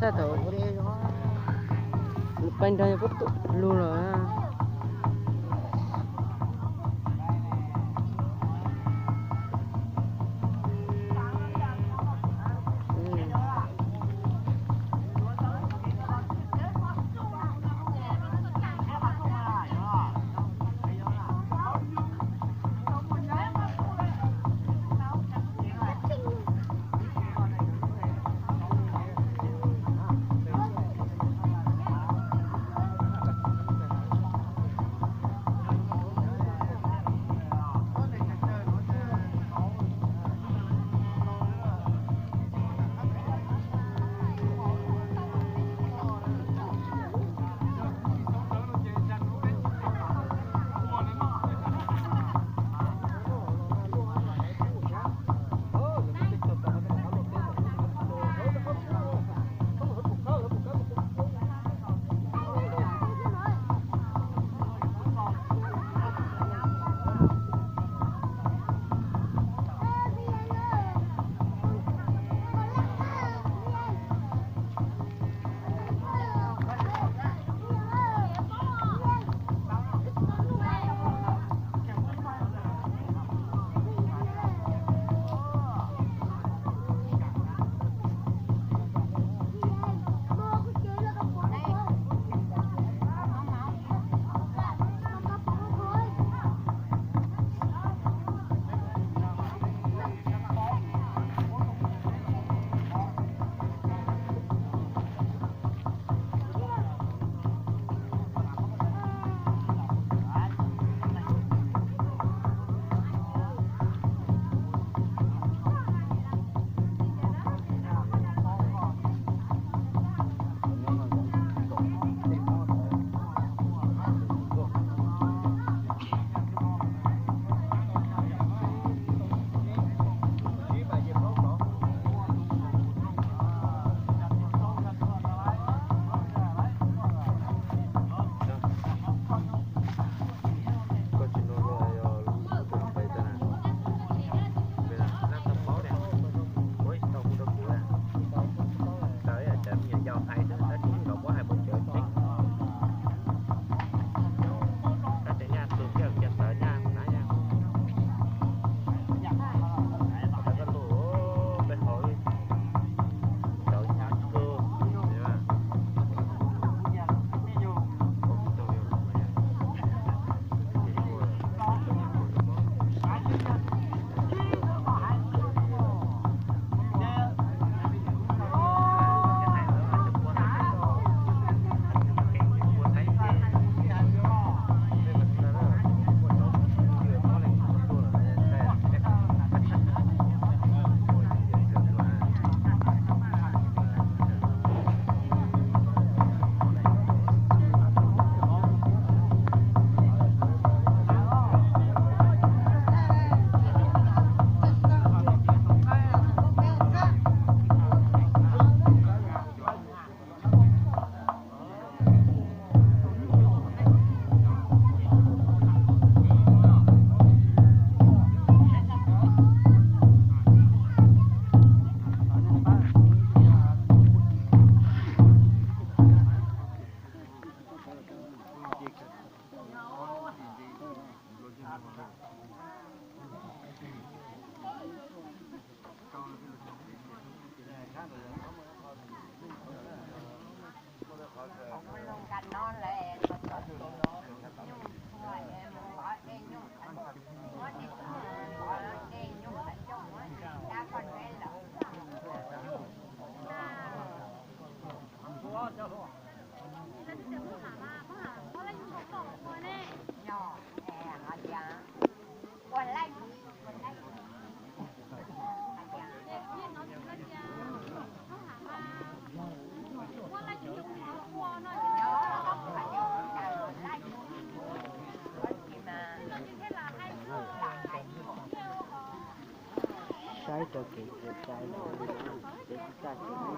Thaum peb nrog yog puab lug lawm. Saib rau kev txiav txai no, kev txiav txai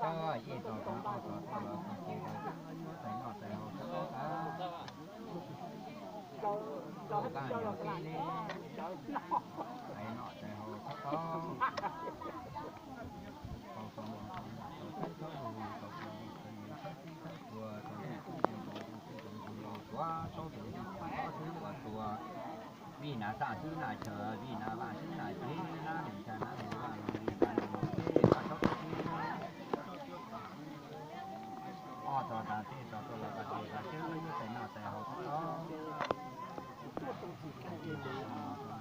Koj ib tog koj ob tog tuaj los koj ces txais noj txais haus txhob txhob tag. Txhob tag yog tib li, txais noj txais haus txhob txhob. Tau tau tau tau txhob txhob, tau tau tau txhob txhob tua, tau tau tau tau txhob txhob tua, txhob txhob tua. Vij Nas xaj xwb Nas chaw, Vij Nas vaj xwb Nas tsev, Nas lim tsa Nas lim vaj los li Nas lim tsev, txhob txhob txhob. Ob tog tas tej tog tuaj los koj ces txais noj txais haus txhob txhob.